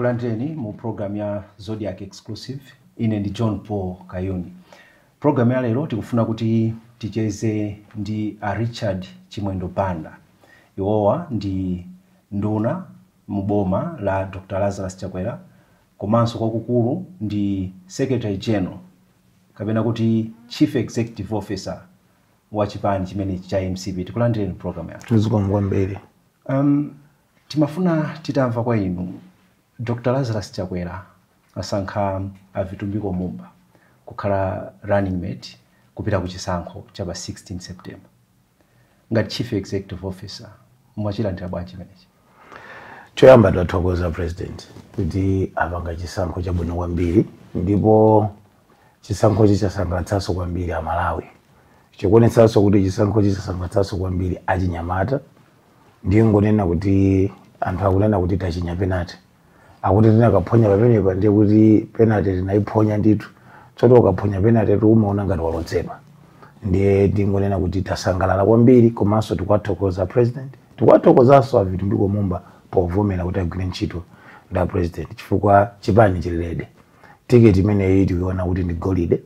Tikulandireni mu program ya Zodiak Exclusive. Ine ndi John Paul Kayuni. Program ya lero tikufuna kuti ticheze ndi a Richard Chimwendo Banda. Iwowa ndi nduna mu boma la Dr. Lazarus Chakwera, komanso kwakukulu ndi Secretary General kapena kuti Chief Executive Officer wa chipani chimenechi cha MCP. Tikulandireni program yathu. Zikomo kwambiri. Timafuna titamva kwa inu, Dr. Lazarus Chakwera asankha a Vitumbiko Mumba kukhala running mate kupita ku chisankho cha pa 16 September. Ngati Chief Executive Officer, mwachilandira bwanji chimenechi? Choyamba tathokoza President kuti apanga chisankho chabwino kwambiri, ndipo chisankhochi chasangalatsanso kwambiri Amalawi. Chikuonetsanso kuti chisankhochi chasangalatsanso kwambiri achinyamata. Ndiye ngonena kuti anthu akunena kuti tachinya penalty, akuti tinakaphonya pamenepa, ndiye kuti penalty tinayiphonya ndithu. Tsono ukaphonya penalty tu umaona ngati walodzedwa. Ndiye ndingonena kuti tasangalala kwambiri, komanso tikuwathokoza President, tikuwathokozanso a Vitumbiko Mumba povomera kuti agwire ntchito nda President, chifukwa chipani chili ready. Tiketi imeneyi tikuiona kuti ndi golide.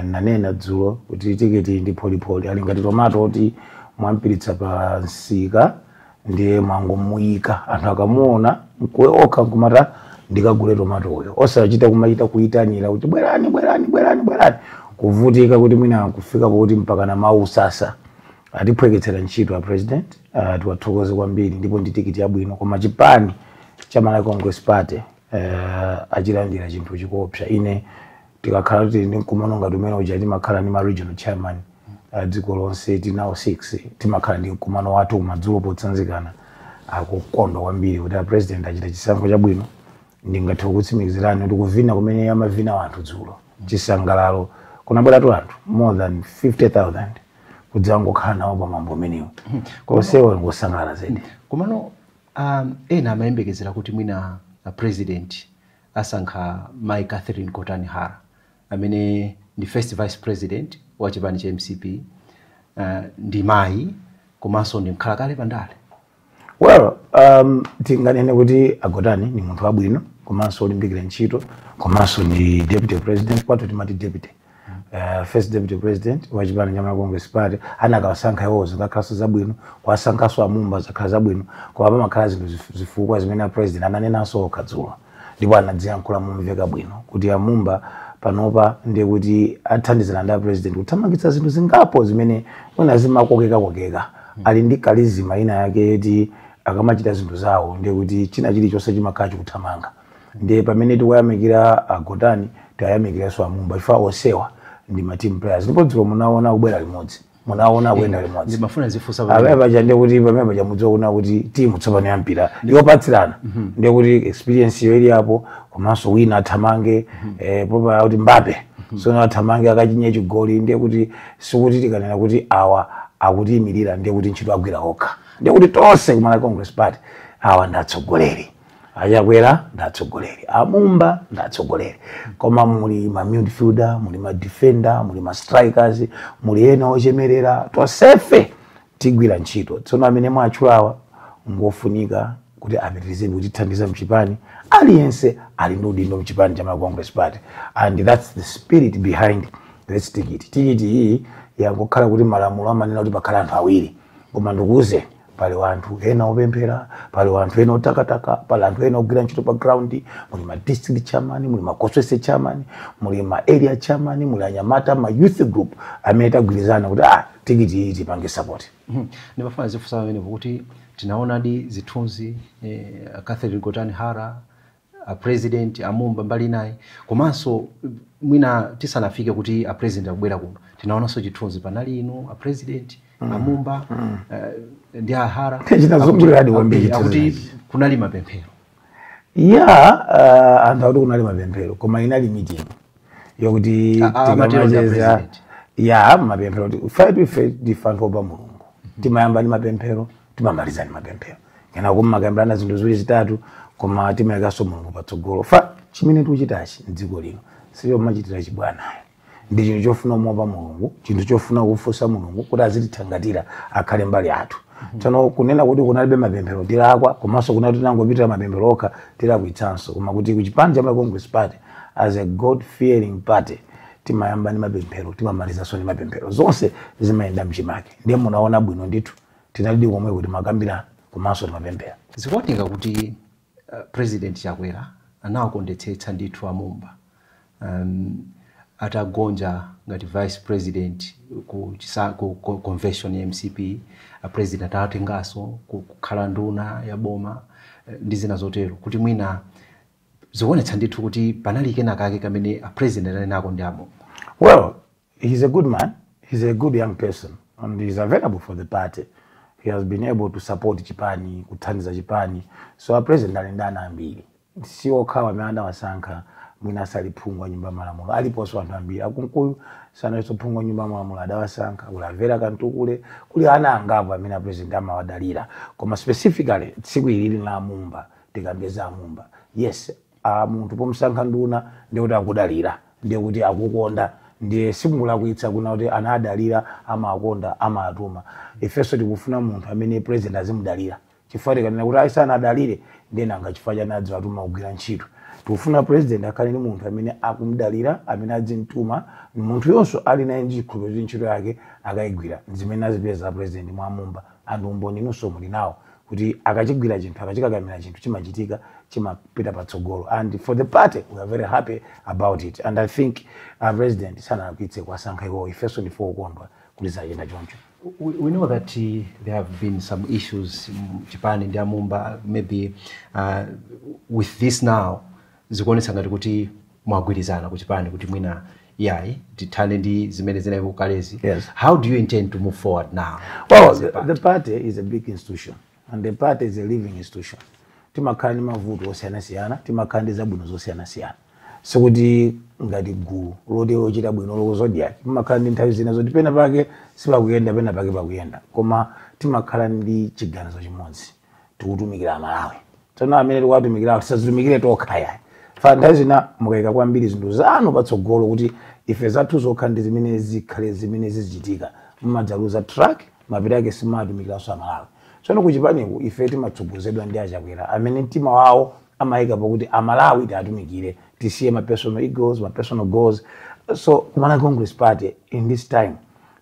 Nanena dzulo kuti tiketi ndi pholipoli, ali ngati tomato oti mwampiritsa pa msika, ndiye mwangomuyika, anthu akamuona nkuwe okha nkumata ndikagule tomato uyo, osachita kumachita kuyitanira kuti bwerani, bwerani, bwerani, bwerani, kuvutika kuti mwina kufika pokuti mpaka na mawu sasa. Atiphweketsera ntchito a President, tiwathokoze kwambiri, ndipo ndi tikiti yabwino. Koma chipani cha Malawi Congress Party achilandira chinthu chikuopsa. Ine tikakhala kuti ndi mkumano ngati umene uja, timakhala ndi ma regional chairman dziko lonse, tinawo 6, timakhala ndi mkumano wathu kumadzulo potsanzikana, akukondwa kwambiri kuti a President achita chisankho chabwino. Ndingathe kukutsimikizirani kuti kuvina kumene amavina anthu dzulo, chisangalalo, kunabweratu anthu more than 50,000 kudzangokhala nawo pamwambo umenewu. Onsewo ngosangalala zedi. Komano ena amayembekezera kuti mwina a President asankha Mai Catherine Gotani Hara, amene ndi First Vice President wa chipani cha MCP, ndi mayi komanso ndi mkhalakale pandale. Well, tinganene kuti Agotani ni munthu wabwino komanso olimbikira ntchito, komanso ndi deputy president kwathu, timati deputy, first deputy president wa chipani cha Malawi Congress Party. Anakawasankha iwowo zingakhalanso zabwino, kwasankhanso Amumba zakhala zabwino, koma pamakhala zinthu zifukwa zimene a President ananenanso okha dzulo, ndipo anadziyankhula momveka bwino kuti Amumba panopa ndiye kuti athandizana ndi a President kuthamangitsa zinthu zingapo zimene mwina zimakokekakokeka. Ali ndi charisma ina yake yoti akamachita zinthu zawo ndiye kuti china chilichonse chimakhala chikuthamanga. Ndiye pamene tikuyamikira Agotani, tiyayamikiranso Amumba, chifukwa onsewa ndi ma team players. Ndipo dzulo munaona kubwera limodzi, munaona kuyenda limodzi. Ndimafuna zifunsa. Pamene paja ndiye kuti pamene paja mudziwa kuna kuti timu tsopano ya mpira yopatsirana, ndiye kuti experience yo ili apo, komanso wina athamange, proper kuti Mbappe sono athamange akachinye chigoli. Ndiye kuti sikuti tikanena kuti awa akutiyimirira, ndiye kuti ntchito agwira okha. Ndiye kuti tonse ku Malawi Congress Party, awa ndi atsogoleri, Achakwera ndi atsogoleri, Amumba ndi atsogoleri, koma muli ma midfielder, muli ma defender, muli ma strikers, muli ena ochemerera, tonsefe tigwira ntchito. Tsono amene mwatchulawa ngofunika kuti apitirize kutithandiza mchipani. Aliyense ali ndi udindo mchipani cha Malawi Congress Party, and that's the spirit behind this ticket. Tikiti iyi yangokhala kuti malamulo amanena kuti pakhala anthu awiri, koma ndikuze pali wanthu ena opemphera, pali wanthu ena otakataka, pali anthu ena ogwira ntchito pa ground. Muli ma district chairman, muli ma constituency chairman, muli ma area chairman, muli anyamata, ma youth group amene tagwirizana kuti tikiti iyi tipange support. Ndimafuna zifunsa pamenepo kuti tinaonadi zithunzi, Catherine Gotani Hara, a President, Amumba mbali naye, komanso mwina tisanafike kuti a President akubwera kuno, tinaonanso chithunzi panali inu, a President, Amumba, ndi Ahara. Chinazunguliradi kwambiri. Akuti chithunzi. Kunali mapemphero. Ya, anthu akuti kunali mapemphero, koma inali meeting yokuti Amatero ndi a tikamacheza. President. Ya, mapemphero kuti ife ife ndife anthu opa Mulungu, timayamba ndi mapemphero, timamaliza ndi mapemphero, kena kumakambirana zinthu ziwiri zitatu, koma timayikanso Mulungu patsogolo. Fa chimene tikuchitachi mdziko lino sicho machitira chibwanayo, ndi chinthu chofuna kumopa Mulungu, chinthu chofuna kufunsa Mulungu kuti azitithangatira, akhale mbali athu. Tsono kunena kuti kunalibe mapemphero tilakwa, komanso kunali tinangopitira mapemphero okha tilakwitsanso. Koma kuti kuchipani cha Congress Party, as a God fearing party, timayamba ndi mapemphero, timamalizanso ndi mapemphero, zonse zimayenda mchimake. Ndiye munaona bwino ndithu, tinalidi komwe kuti makambirana komanso timapemphera. Zikuoneka kuti President Chakwera anawakondetsetsa ndithu amumba atagonja ngati vice president ku convention ya MCP, a president atatenganso kukhala nduna ya boma, ndi zina zotero, kuti mwina zikuonetsa ndithu kuti panali kena kake kamene a president ali nako ndi amumba. Well, he's a good man. He's a good young person and he's available for the party. He has been able to support chipani, kuthandiza chipani. So a president ali ndi ana ambiri, si okhawa amene anawasankha. Mwina asali phungu wa nyumba ya malamulo, aliponso anthu ambiri. Akunkuyu sanalinso phungu wa nyumba ya malamulo, adawasankha. Kulavera Kantukule, kuli ana angapo amene a president amawadalira. Koma specifically tsiku ilili la amumba, tikambeza amumba, yes, munthu pomusankha nduna ndiye kuti akudalira, ndiye kuti akukonda, ndiye simukulakwitsa kuna kuti anadalira, amakonda, amatuma. Ifenso tikufuna munthu amene president azimudalira, chifukwa tikanena kuti ayi sanadalire, ndiye nanga chifukwa chani adziwatuma kugwira ntchito? Tikufuna president akhale ndi munthu amene akumudalira, amene adzimtuma, munthu yonso ali naye ndi chikhulupiriro kuti ntchito yake akayigwira. Zimene azipeza president mwamumba, anthu umboni inunso muli nawo kuti akachigwira chinthu, akachikakamira chinthu, chimachitika, chimapita patsogolo. And for the party, we are very happy about it, and I think our president sanalakwitse kuwasankha iwowo. Ifenso ndife okondwa kuti zayenda choncho. We know that there have been some issues chipani ndi amumba. Maybe with this now zikuonetsa ngati kuti mwagwirizana ku chipani kuti mwina yayi tithane ndi zimene zinali kalezi. Yes. How do you intend to move forward now Well, as a party? The party is a big institution and the party is a living institution. Timakhala ndi mavuto osiyanasiyana, timakhala ndi zabwino zosiyanasiyana. Sikuti ngati gulu loti lochita bwino loko Zodiac, timakhala ndi nthawi zina zoti pena pake sipakuyenda, pena pake pakuyenda, koma timakhala ndi chiganizo chimodzi: tikutumikira Amalawi. Tsono amene tikuwatumikirawo tisazitumikire tokha yayi. Fa nthawi zina mukayika kwambiri zinthu zanu patsogolo kuti ife zathu zokha ndi zimene zikhale zimene zizichitika, mumadzaluza track, mapita ake simatumikiranso Amalawi. Tsono kuchipaniku ife timatsogozedwa ndi aChakwera amene mtima wawo amayika pakuti Amalawi tiatumikire, tisiye ma personal egos, ma personal goals. So kumana Congress Party in this time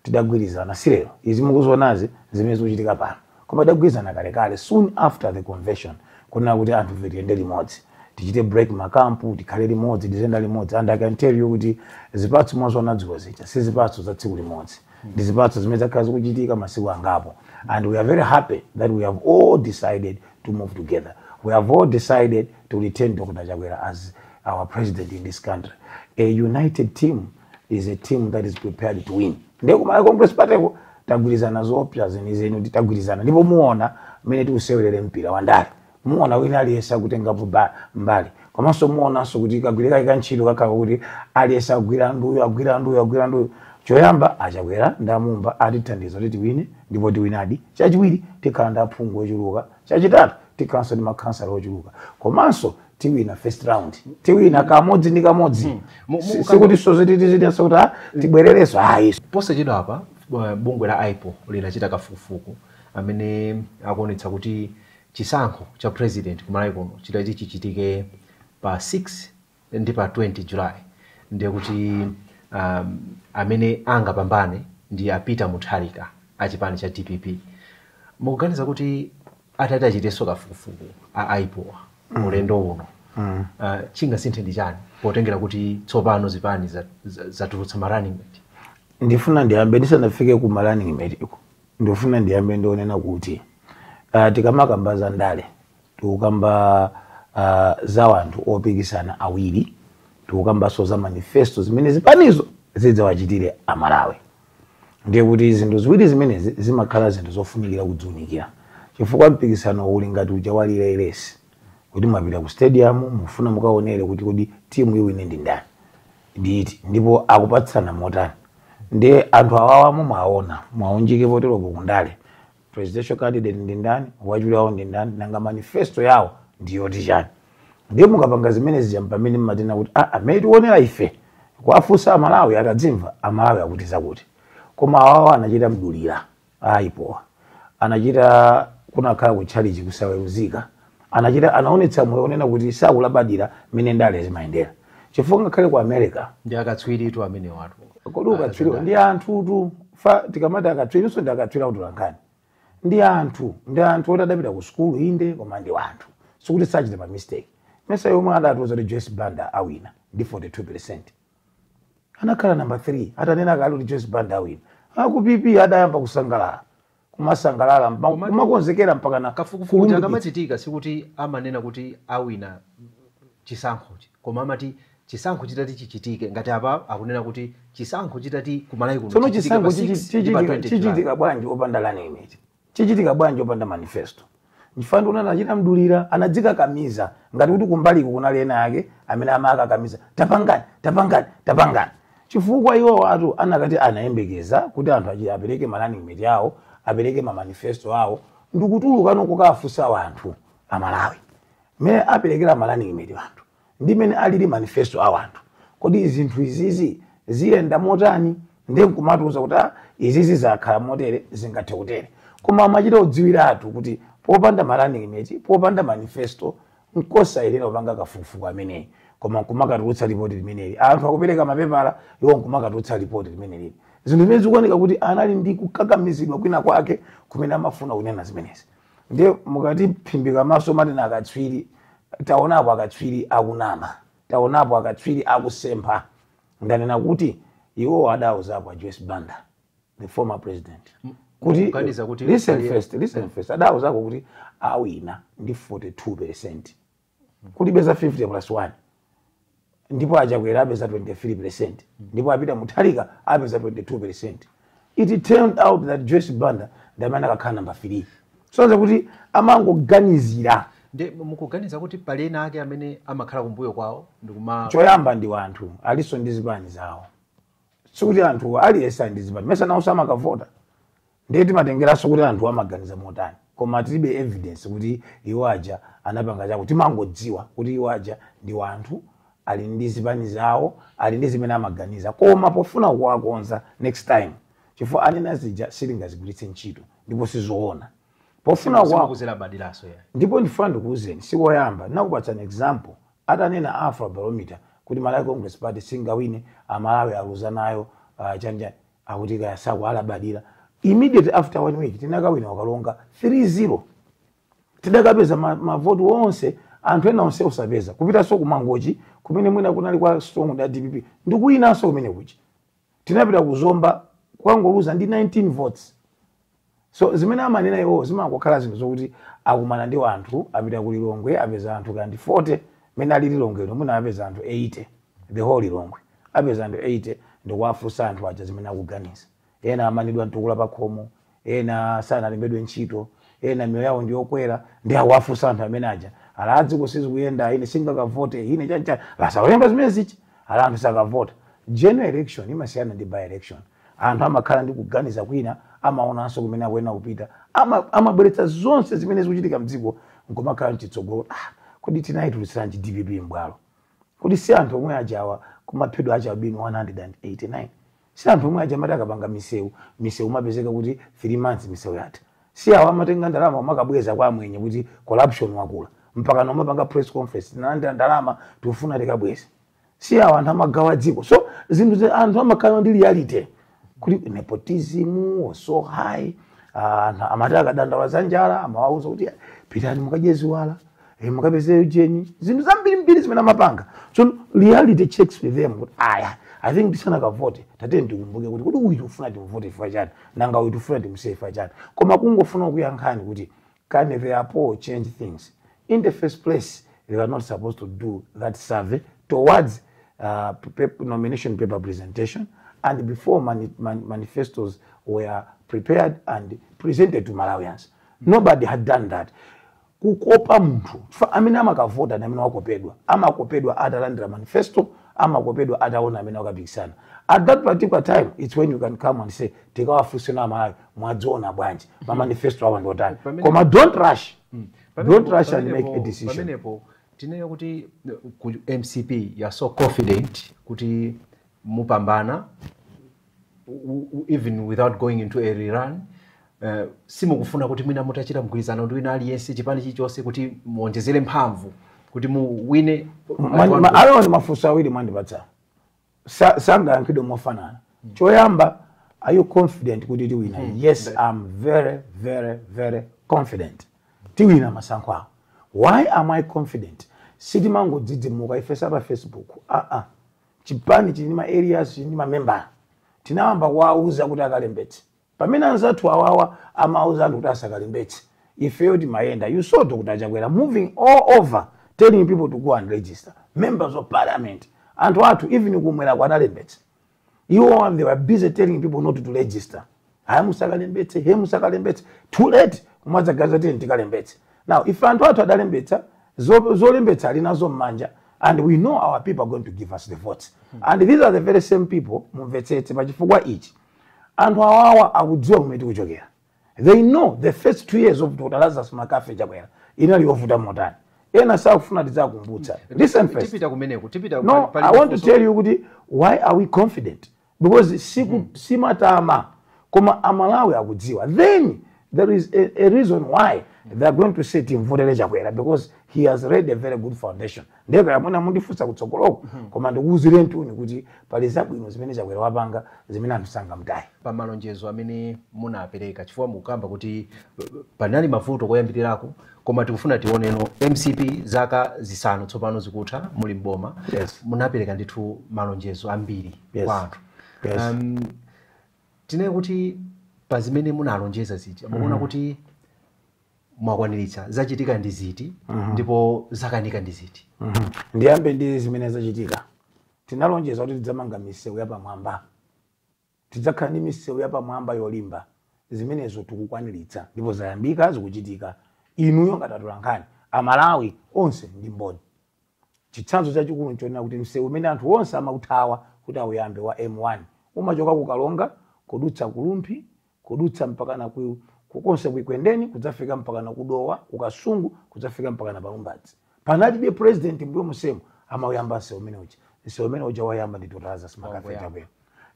tidagwirizana, si lero izi mukuzionazi zimene zikuchitika pano, koma tidagwirizana kalekale, soon after the convention, kunena kuti anthu ife tiyende limodzi, tichite break ma camp, tikhale limodzi, tiziyenda limodzi. And I can tell you kuti zipatso mwaziona dzulo zija si zipatso za tsiku limodzi, ndi zipatso zimene zakhala zikuchitika masiku angapo. And we are very happy that we have all decided to move together. We have all decided to return Dr. Chakwera as our president in this country. A united team is a team that is prepared to win. Ndiye kumala Congress Party ko tagwirizana zoopsa zenizeni, kuti tagwirizana, ndipo muona mmene tikusewerere mpira wandale, muona wina aliyense akutengapo mbali, komanso muonanso kuti kagwire kake kantchito kakhala kuti aliyense agwira nduyo, agwira nduyo, agwira nduyo. Choyamba, aChakwera ndi amumba atithandiza kuti tiwine, ndipo tiwinadi. Chachiwiri, tikhala ndi aphungu ochuluka. Chachitatu, tikhalanso ndi makhansala ochuluka, komanso tiwina first round, tiwina kamodzi ndi kamodzi. Sikuti sozititizitinso kuti tibwererenso, ayi. Posachedwa apa bungwe la IPOR linachita kafukufuku amene akuonetsa kuti chisankho cha president kumalawi kuno chitati chichitike pa 6 ndi pa 20 July, ndiye kuti amene angapambane ndi a Peter Mutharika achipani cha DPP. Mukuganiza kuti atati achitenso kafukufuku a IPOR ulendo uno, chingasinthe ndi chani, potengera kuti tsopano zipani zatulutsa ma running mate? Ndifuna ndiyambe ndisanafike ku ma running mate iko, ndifuna ndiyambe ndionena kuti tikamakamba za ndale, tikukamba za wanthu opikisana awiri, tikukambanso za manifesto zimene zipanizo zidzawachitire Amalawi. Ndiye kuti zinthu ziwiri zimenezi zimakhala zinthu zofunikira kudziunikira, chifukwa mpikisano uli ngati uja wa relay race, kuti mwapita ku stadium, mufuna mukaonere kuti kodi timu iwine ndi ndani, nditi, ndipo akupatsana motani. Ndiye anthu awawamo mwaona mwaunjike poteropo kundale, presidential candidate ndi ndani, wachiwiri wawo ndi ndani, nanga manifesto yawo ndiyoti chani? Ndiye mukapanga zimene zija, pamene mmatena kuti amene tionera ife kuafunsa Amalawi, atadzimva Amalawi akuti zakuti. Koma awawa anachita mdulira, ayipowa. Anachita kunakhala kutchalichi kusaweruzika, anachita anaonetsa moyo onena kuti sakulabadira mmene ndale zimayendera, chifukwa ngakhale ku America. Ndi akatswiritu amene watu. Kodi ukatswiri ndi anthutu fa tikamati akatswiri nso ndi akatswiri akutolankhani, ndi anthu oti adapita ku sukulu inde, koma ndi anthu, sikuti sachita pa mistake. Mesa yomwe adatiuza kuti Joyce Banda awina ndi 42%, anakhala number 3. Atanena kale kuti Joyce Banda awina, aku PP adayamba kusangalala, kumasangalala, kumakonzekera mpaka na kafukufuku kulumbikitsa. Akamachitika sikuti amanena kuti awina chisankhochi, koma amati chisankho chitati chichitike, ngati apa akunena kuti chisankho chitati kumalawi kuno Tsono chichitike pa chisankho 6 ndi pa 20 July. Chichitika bwanji opanda running mate? Chichitika bwanji opanda manifesto? Nchifukwa ndikuona anachita mdulira, anadzikakamiza ngati kuti kumbaliko kunali ena ake amene amakakamiza, "Tapangani, tapangani, tapangani," chifukwa iwo atu anakati anayembekeza kuti anthu apereke ma running mate awo, apereke ma manifesto awo, ndikutuluka kukafunsa anthu Amalawi mmene aperekera ma running mate anthu ndi mmene alili manifesto awo anthu, kodi zinthu izizi ziyenda motani? Ndiye nkumatiuza kuti, "Ah, izizi zakhala motere, zingathe kutere." Koma amachita kudziwiratu kuti popanda ma running mate, popanda manifesto, nkosayenera kupanga kafukufuku ameneyi. Koma nkumakatulutsa ripoti limeneli, anthu akupereka mapepala, iwo nkumakatulutsa ripoti limeneli, zinthu zimene zikuoneka kuti anali ndi kukakamizidwa kwina kwake kumene amafuna kunena zimenezi. Ndiye mukati phimbika maso matena akatswiri, taonapo akatswiri akunama, taonapo akatswiri akusempha. Ndanena kuti iwo adauzapo a Joyce Banda, the former president, kuti Mukuganiza kuti listen pali- first, listen first. Adawuzako kuti awina ndi 42%, kuti beza 50 plus 1, ndipo aChakwera apeza 23%, ndipo apita Mutharika apeza 22%. It turned out that Joyce Banda ndi amene akakhala number 3. Sonza kuti amangoganizira. Ndi mukuganiza kuti pali ena ake amene amakhala kumbuyo kwawo ndikuma Choyamba ndi wanthu alinso ndi zipani zawo, sikuti anthu aliyense ali ndi zipani, mesa nawo samakavota? Ndiye timatengeranso kuti anthu amaganiza motani, koma tilibe evidence kuti iwo aja anapanga chako. Timangodziwa kuti iwo aja ndi wanthu ali ndi zipani zawo, ali ndi zimene amaganiza, koma pofuna kuwakonza next time, chifukwa anena zija sitingazigwiritse ntchito ndipo sizoona, pofuna kuwa Simukuzera badilaso ya Ndipo ndifuna ndikuwuzeni, sikoyamba. Ndinakupatsani example atanena Afrobarometer kuti Malawi Congress Party singawine, Amalawi aluza nayo, chanjani, akuti kaya sakualabadira. Immediately after one week tinakawina wakalonga 3-0, tidakapeza mavoti onse, anthu ena onse usapeza. Kupitanso kuMangochi kumene mwina kunali kwa strong ndi DPP, ndikuyinanso kumene kuchi. Tinapita kuZomba kwangoluza ndi 19 votes. So zimene amanena iwo zimangokhala zinthu zokuti akumana ndi anthu, apita ku Lilongwe, apeza anthu kandi 40, mene ali Lilongwe mwina apeza anthu 80, the whole Lilongwe apeza anthu 80, ndikuwafunsa anthu aja zimene akuganiza. Ena amanidwa mtukula pa khomo, ena sanalembedwe ntchito, ena miyoyo yawo ndiyokwera, ndi akuwafunsa anthu amene aja ala adziko sizikuyenda, ine singakavote, ine chanchani, lasakulemba zimene zichi ala anthu sakavota. General election imasiyana ndi by election. Anthu amakhala ndi kuganiza kwina, amaonanso kumene akuyenera kupita, amabweretsa zonse zimene zikuchitika mdziko nkumakhala mchitsogolo. Ah, kodi tinayitulutsiranji DPP mbwalo? Kodi si anthu omwe ajawa kumaphedwa achabwino 189? Si anthu omwe aja amati akapanga misewu, misewu mapezeka kuti 3 months misewu yatha? Si awo amatenga ndalama umakabweza kwa amwenye kuti corruption wakula, mpaka nomapanga press conference, "Tinalandira ndalama, tikufuna tikabweze"? Si awo anthu amagawa dziko? So zinthu anthu amakhala ndi reality kuti nepotism was so high. Anthu amati akadandaula za njala, amawauza kuti, "Pitani mukadye ziwala, mukapeze ujeni," zinthu zambirimbiri zimene amapanga. So reality checks with them kuti aya, I think tisanakavote tate ndikumbuke kuti uyu tikufuna timvote chifukwa chani, nanga uyu tikufuna timusiye chifukwa chani. Koma kungofuna kuyankhani kuti can the poll change things? In the first place, they were not supposed to do that survey towards nomination paper presentation and before manifestos were prepared and presented to Malawians. Nobody had done that. Kukopa munthu, chifukwa amene amakavota ndi amene wakopedwa, amakopedwa atalandira manifesto, amakopedwa ataona amene wakapikisana. At that particular time, it's when you can come and say, "Tikawafunse na Malawi, mwadziona bwanji ma manifesto awa ndiotani?" Koma don't rush, don't rush and make a decision. Pamenepo tinene kuti ku MCP you are so confident kuti mupambana even without going into a rerun. Simukufuna kuti mwina mutachita mgwirizano ndi wina aliyense, chipani chilichonse, kuti muonjezere mphamvu kuti muwine? Ayo ndi mafunso awiri mwandipatsa. Sangayankhidwe mofanana. Choyamba, are you confident kuti tiwina? Yes, I'm very, very, very confident tiwina masankho awo. Why am I confident? Sitimangodzidzimuka ife pa Facebook. Aa, chipani chili ndi ma areas, chili ndi mamembala. Tinayamba kuwauza kuti akalembetse pamene anzathu awawa amauza anthu kuti asakalembetse. Ifeyo timayenda. You saw Dr. Chakwera moving all over telling people to go and register. Members of parliament, anthu athu even kumwera kwanalembetsa. Iwo, they were busy telling people not to register. Haya, musakalembetse, he, musakalembetse. Too late kumadzagaza tiyeni tikalembetse. Now if anthu athu adalembetsa, zolembetsa ali nazo m'manja, and we know our people are going to give us the votes. And these are the very same people. Mumvetsetse pachifukwa ichi, anthu awawa akudziwa kumene tikuchokera. They know the first 2 years of Dr. Lazarus McCarthy Chakwera inali yovuta motani. Ena sakufuna tidzakumbutsa. Listen first. Tipita kumeneko, tipita. No, I want to tell you kuti why are we confident, because siku simatama, koma Amalawi akudziwa. Then there is a reason why they are going to say timvotere Chakwera, because he has laid a very good foundation. Ndeka yamwena mundifunsa kutsogoloko, koma ndikuwuzire ntuni kuti pali zabwino zimene Chakwera wapanga zimene anthu sangamtaye. Pa malonjezo amene munapereka, chifukwa mukukamba kuti panali mavuto koyambirirako, koma tikufuna tioneno MCP zaka 5 tsopano zikutha muli mboma. Munapereka ndithu malonjezo ambiri kwa anthu. Tinene kuti pa zimene munalonjeza zija, mukuona kuti mwakwaniritsa, zachitika ndi ziti, ndipo zakanika ndi ziti? Ndiyambe ndi zimene zachitika. Tinalonjeza kuti tidzamanga misewu yapamwamba, tidzakhala ndi misewu yapamwamba yolimba. Zimenezo tikukwaniritsa ndipo zayambika, zikuchitika. Inuyo ngati atolankhani, Amalawi onse ndi mboni. Chitsanzo chachikulu nchonena kuti msewu umene anthu onse amauthawa kuti awuyambe, wa M1, umachoka ku Kalonga, kudutsa ku Rumphi, kudutsa mpakana ku konse kuikwendeni, kudzafika mpakana kudowa, kukasungu, kudzafika mpakana palumbadzi, panalibe president mbuyo musemu amauyamba msewu umene uja. Msewu umene uja wayamba ndi Dr. Lazarus McCarthy Wangoyamba. Chakwera,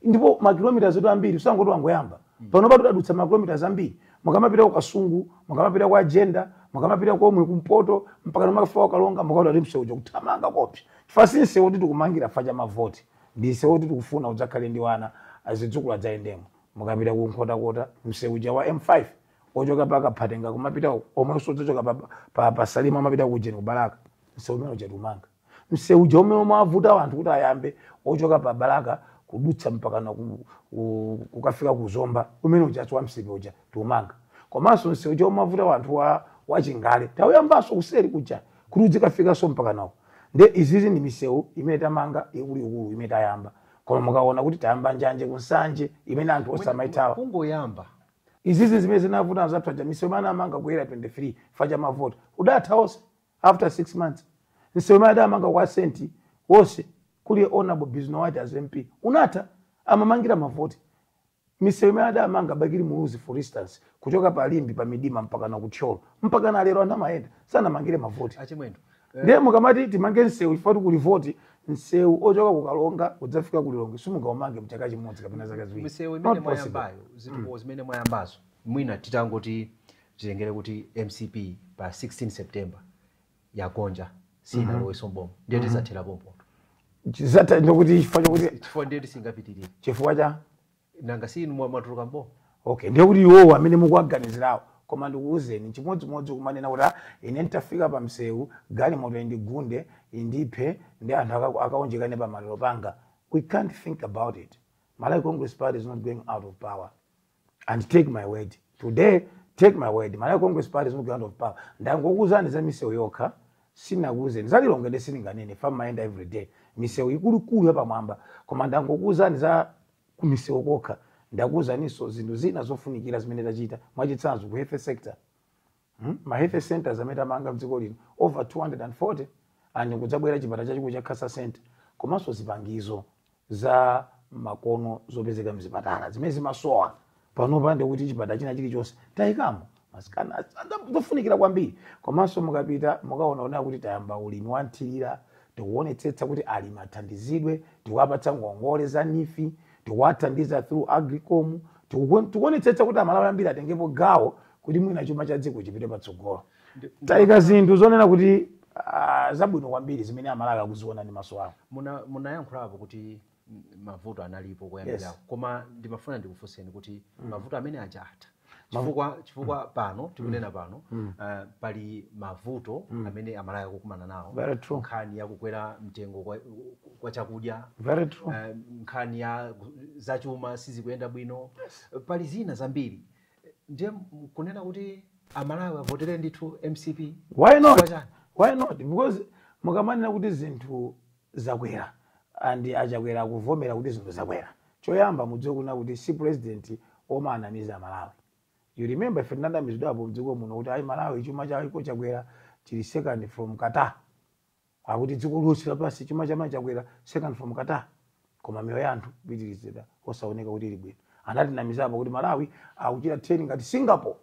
ndipo makilomita zetu ambiri usangoti wangoyamba. Pano patadutsa makilomita ambiri. Mukamapita ku Kasungu, mukamapita kwa Agenda, mukamapita komwe kumpoto mpaka makafika ku Kalonga, mukaona kuti msewu uja kuthamanga kopsa, chifukwa si msewu kuti tikumangira fa cha mavoti, ndi msewu kuti tikufuna udzakhale ndi wana, azidzukulu adzayendemo. Mukapita ku Nkhotakota, msewu uja wa M5 ochoka paka Phatenga kumapita omwenso udzachoka pa Salima amapita ku Jeni, ku Balaka, msewu umene uja tikumanga. Msewu uja umene umavuta anthu kuti ayambe, ochoka pa Balaka kudutsa mpaka kukafika ku Zomba, umene uja wa msewu uja tiumanga. Komanso msewu uja umavuta anthu wa Chingale tauyambanso kuseri kuja kuti uzikafikanso mpaka nako. Nde izizi ndi misewu imene tamanga ikuluikulu imene tayamba. Koma mukaona kuti tayamba njanje kunsanje imene anthu osamaithawa. Kungoyamba. Izizi zimene zinavuta zathu aja, misewu imene amanga ku Area 23 fa cha mavoti udatha wonse after 6 months. Msewu imene adamanga kwa senti wonse kuli Honorable Bisnowaty as MP unatha, amamangira mavoti. Misewu imene adamanga Bakili Muluzi, for instance, kuchoka pa Limbi pa Midima mpaka na kuthyolo, mpaka na lero anthu amayenda, sanamangire mavoti. Achimwendo. Ndiye mukamati timange msewu chifukwa kuli voti, msewu ochoka kukalonga kudzafika kulilongwe simungaumange mchaka chimodzi kapena zaka 2. Misewu imene Not possible. mwayambayo, zitukuko zimene mwayambazo, mwina titangoti titengere kuti MCP pa 16 September yagonja, sinaloweso mboma, ndiye tizathera pompo? Zata ndikuti chifukwa chokuti Chifukwa ndiye tisingapitirire. Chifukwa cha? Nanga si inu mwatuluka mboma? Okay, ndiye kuti iwowo amene mukuwaganizirawo. Koma ndikuwuzeni, chimodzimodzi kumanena kuti, "Ah, ine nditafika pa msewu galimoto indigunde, indiphe, ndi anthu akaunjikane pa maliro panga." We can't think about it. Malawi Congress Party is not going out of power, and take my word today, take my word, Malawi Congress Party is not going out of power. Ndangokuwuzani za misewu yokha, sinakuwuzeni zalilongwe, ndi sininganene fa mayenda every day misewu ikuluikulu yapamwamba. Koma ndangokuwuzani za kumisewu kokha. Ndakuwuzaninso zinthu zina zofunikira zimene tachita, mwachitsanzo ku health sector. Ma health centers amene tamanga mdziko lino over 240, and kudzabwera chipatala chachikulu cha cancer center, komanso zipangizo za makono zopezeka mzipatala zimene zimasowa. Panopa ndikuti chipatala china chilichonse tayikamo ma scanner zofunikira kwambiri. Komanso mukapita mukaona ona kuti tayamba ulimi wa nthirira, tikuonetsetsa kuti alimi athandizidwe, tikuwapatsa ngongole za NEEF, tikuwathandiza through Agricom. Tikuonetsetsa kuti Amalawi ambiri atengepo gawo kuti mwina chuma cha dziko chipite patsogolo. Tayika zinthu zonena kuti zabwino kwambiri zimene Amalawi akuziona ndi maso awo. Munayankhulapo kuti mavuto analipo kuyambira, koma ndimafuna ndikufunseni kuti mavuto amene aja atha? Chifukwa pano tikunena pano, pali mavuto amene Amalawi akukumana nawo. Very true. Nkhani yakukwera mtengo kwa chakudya, Very true. Nkhani ya zachuma sizikuyenda bwino, pali zina zambiri. Ndiye kunena kuti Amalawi avotere ndithu MCP? Why not? Chifukwa chani? Why not? Because mukamanena kuti zinthu zakwera and aChakwera akuvomera kuti zinthu zakwera, choyamba mudziwe kuna kuti si president omanamiza Malawi. You remember ife tinanamizidwapo mdziko muno kuti ayi, Malawi chuma chako chakwera, chili second from Qatar, akuti dziko lonse lapansi chuma chama chakwera second from Qatar, koma miyoyo ya anthu kupitirizira osaoneka kuti ili bwino. Anatinamizapo kuti Malawi akuchita trade ngati Singapore.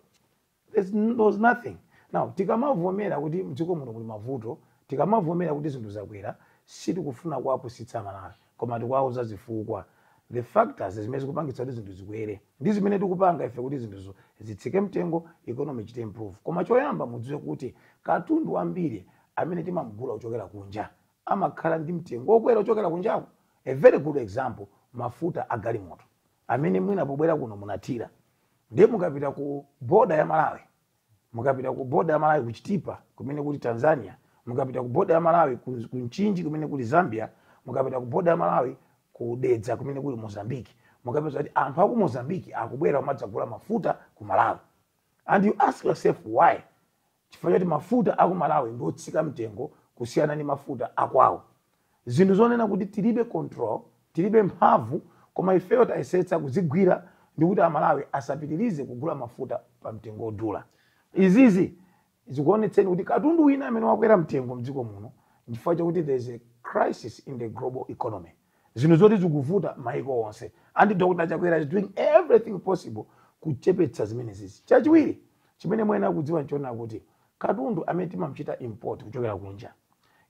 There was nothing. Now tikamavomera kuti mdziko muno muli mavuto, tikamavomera kuti zinthu zakwera, sitikufuna kuwapusitsa Malawi, koma tikuwauza zifukwa, the factors zimene zikupangitsa kuti zinthu zikwere ndi zimene tikupanga ife kuti zinthuzo zitsike mtengo, economy ichite improve. Koma choyamba mudziwe kuti katundu ambiri amene timamugula kuchokera kunja amakhala ndi mtengo wokwera kuchokera kunjako. A very good example, mafuta a galimoto amene mwina pobwera kuno munathira. Ndiye mukapita ku boda ya Malawi, mukapita ku boda ya Malawi ku Chitipa kumene kuli Tanzania, mukapita ku boda ya Malawi ku Mchinji kumene kuli Zambia, mukapita ku boda ya Malawi ku Dedza kumene kuli Mozambique, mukapeza kuti anthu aku Mozambique akubwera kumadzagula mafuta ku Malawi. And you ask yourself why? Chifukwa choti mafuta aku Malawi ndi otsika mtengo kusiyana ndi mafuta akwawo. Zinthu zonena kuti tilibe control, tilibe mphamvu, koma ifeyo tayesetsa kuzigwira ndi kuti Amalawi asapitirize kugula mafuta pa mtengo odula. Izizi zikuonetseni kuti katundu wina amene wakwera mtengo mdziko muno nchifukwa chakuti there is a crisis in the global economy, zinthu zoti zikuvuta maiko onse, and Dr Chakwera is doing everything possible kuchepetsa zimenezi. Chachiwiri chimene muyenera kudziwa nchoona kuti katundu amene timamuchita import kuchokera kunja,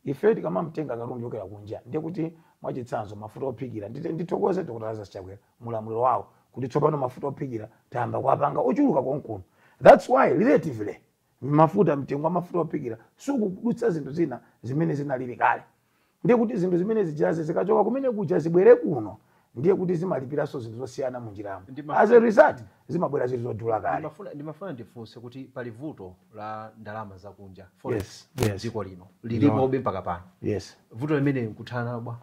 ife tikamamtenga katundu kuchokera kunja, ndiye kuti mwachitsanzo mafuta ophikira, ndithokoze Dr Lazarus Chakwera mulamuliro wawo kuti tsopano mafuta ophikira tayamba kuwapanga ochuluka konkuno. That's why relatively mafuta, mtengo wa mafuta ophikira sukudutsa zinthu zina zimene zinalili kale. Ndiye kuti zinthu zimene zijazi zikachoka kumene kuja zibwere kuno, ndiye kuti zimalipiranso zinthu zosiyana munjiramo. As a result zimabwera zili zodula kale. Ndimafuna ndifunse kuti pali vuto la ndalama zakunja, forex, Yes. dziko lino lilipobe mpaka pano. Yes. Vuto limene nkuthana nalo bwa?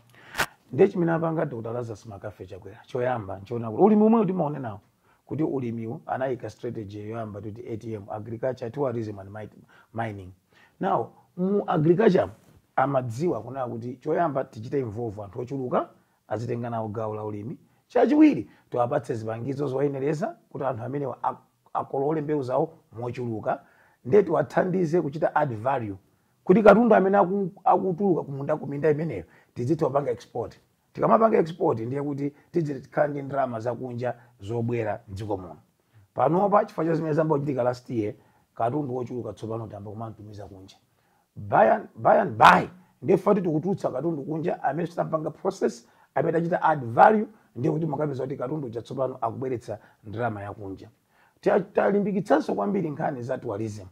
Ndiye chimene apanga Dr Lazarus McCarthy Chakwera choyamba nchoona kuti ulimi umwe timaonenawo kuti ulimiwu anayika strategy yoyamba kuti ATM, agriculture, tourism and mining. Now mu agriculture amadziwa kunena kuti choyamba tichite involve anthu ochuluka azitenga nawo gawo la ulimi. Chachiwiri, tiwapatse zipangizo zoyenereza kuti anthu amenewa akolole mbewu zawo mochuluka. Ndiye tiwathandize kuchita add value kuti katundu amene akutuluka kumunda, kuminda imeneyo, tizitha kupanga export. Tikamapanga export, ndiye kuti tizikhala ndi ndalama zakunja zobwera mdziko muno. Panopa, chifukwa cha zimene zamba kuchitika last year, katundu wochuluka tsopano tiyamba kumamtumiza kunja by and by. Ndiye fati tikutulutsa katundu kunja amene titapanga process, amene tachita add value, ndiye kuti mukapeza kuti katundu uja tsopano akubweretsa ndalama yakunja. Talimbikitsanso kwambiri nkhani za tourism,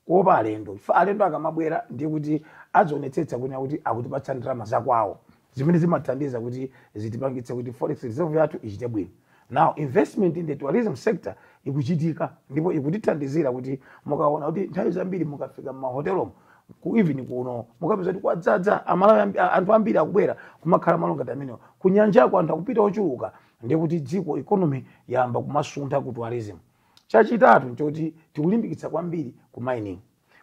kuopa alendo. Ife alendo akamabwera, ndiye kuti azionetsetsa kunena kuti akutipatsa ndalama zakwawo zimene zimathandiza kuti zitipangitse kuti forex reserve yathu ichite bwino. Now investment in the tourism sector ikuchitika ndipo ikutithandizira kuti mukaona kuti nthawi zambiri mukafika m'mahotelomo ku even kuno, mukapeza kuti kwadzaza Amalawi, anthu ambiri akubwera kumakhala malo ngati amenewo. Kunyanjako anthu akupita ochuluka, ndiye kuti dziko economy yamba kumasuntha ku tourism. Chachitatu nchoti tikulimbikitsa kwambiri ku mining.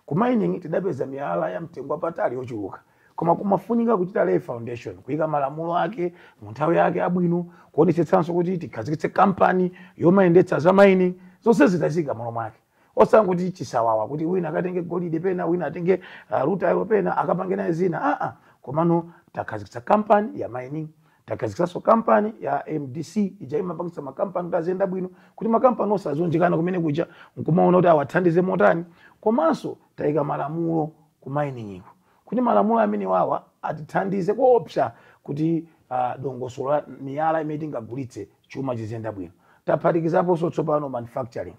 Ku mining tidapeza miyala ya mtengo wapatali yochuluka, koma kumafunika kuchita lay foundation, kuyika malamulo ake mu nthawi yake abwino, kuonetsetsanso kuti tikhazikitse kampani yomayendetsa za mining, zonse zitazika malo mwake, osanguti chisawawa kuti wina akatenge golide pena, wina atenge rutile pena, akapange naye zina. Aa, komano takhazikitsa kampani ya mining, takhazikitsanso kampani ya MDC ija imapangitsa makampani kuti aziyenda bwino, kuti makampani onse azunjikana kumene kuja nkumaona kuti awathandize motani. Komanso tayika malamulo ku mining iko kuti malamulo amene wawa atithandize koopsa kuti dongosolo la miyala imene tingagulitse, chuma chiziyenda bwino. Taphatikizaponso tsopano manufacturing.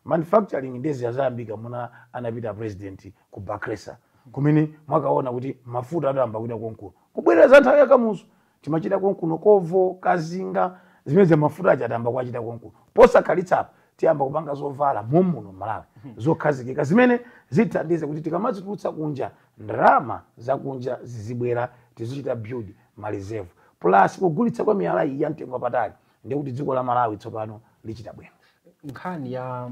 Manufacturing ndezi yazayambika muna anapita president ku Bakresa, kumene mwakaona kuti mafuta adayamba kuita konkuno, kubwerera za nthawi yakamuzo timachita konkuno, kovo kazinga zimene za mafuta aja adayamba kuachita konkuno. Posakhalitsa apa tiyamba kupanga zovala mommuno Malawi zokhazikika zimene zithandize kuti tikamazitulutsa kunja, ndalama zakunja zizibwera, tizichita build ma reserve, plus kugulitsa kwa miyala iyi ya mtengo wapatali, ndiye kuti dziko la Malawi tsopano lichita bwino. Nkhani ya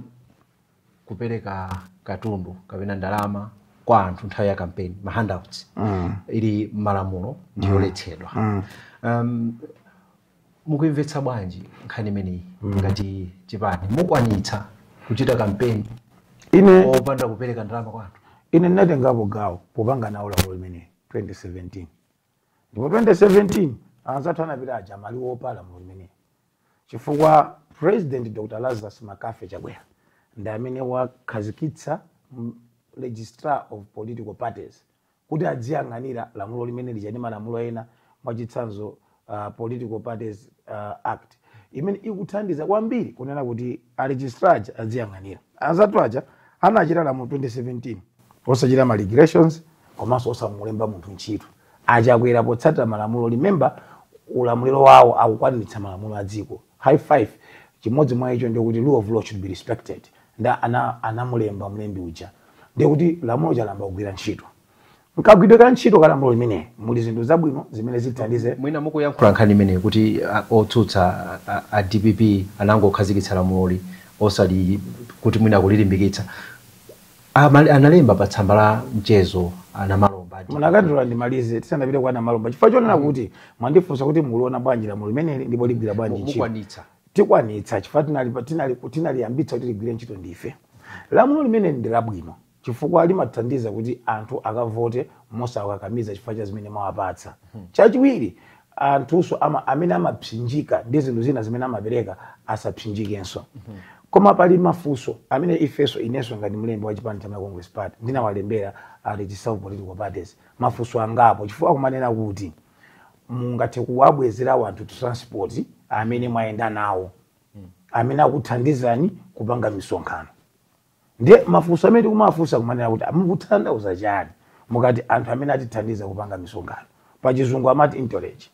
kupereka katundu kapena ndalama kwa anthu nthawi ya kampeni, ma handouts, ili malamulo ndiyoletsedwa. Mukuimvetsa bwanji nkhani imeneyi? Ngati chipani mukwanitsa kuchita kampeni Ine opanda kupereka ndalama kwa anthu? Ine ndinatengapo gawo popanga nawo lamulo limeneli 2017, ndipo 2017 anzathu anapita aja amaliwopa lamulo limeneli, chifukwa President Dr Lazarus Makafe Chakwera ndi amene wakhazikitsa Registrar of Political Parties kuti adziyang'anira lamulo limene lija ndi malamulo ena, mwachitsanzo Political Parties Act, imene ikuthandiza kwambiri kunena kuti a registrar aja adziyang'anira. Anzathu aja anachita lamulo 2017 osachita ma regulations komanso osamulemba munthu ntchito. Achakwera potsatira malamulo, remember, ulamuliro wawo akukwaniritsa malamulo a dziko, high five, chimodzi mwa icho ndikuti rule of law should be respected. Nda anamulemba mlembi uja, ndikuti lamulo chalamba kugwira ntchito. Nkagwidwe ka ntchito ka lamulo limene muli zinthu zabwino zimene zithandize. Mwina mukuyankhula nkhani imeneyi kuti otsutsa a DPP anangokhazikitsa lamuloli osali kuti mwina kulilimbikitsa. Analemba pa tsamba la mchezo Anamalomba a DPP. Munakatula ndimalize tisanapite kwa Anamalomba, chifukwa chonena kuti mwandifunsa kuti muliona bwanji lamulo limeneli ndipo ligwira bwanji ntchito. Mukwanitsa? Tikwanitsa, chifukwa tinaliyambitsa kuti ligwire ntchito ndife. Lamulo limene ndi labwino chifukwa limathandiza kuti anthu akavote mosawakakamiza chifukwa cha zimene mwawapatsa. Chachiwiri, anthunso amene amapsinjika ndi zinthu zina zimene amapereka asapsinjikenso. Koma pali mafunso amene ifenso, inenso ngati mlembi wa chipani cha Congress Party, ndinawalembera a Registrar of Political Parties mafunso angapo, chifukwa akumanena kuti mungathe kuwabwezera anthu transport amene mwayenda nawo, amene akuthandizani kupanga misonkhano. Ndiye mafunso amene tikumafunsa kumanena kuti mukutanthauza chani mukati anthu amene atithandiza kupanga misonkhano? Pachizungu amati entourage.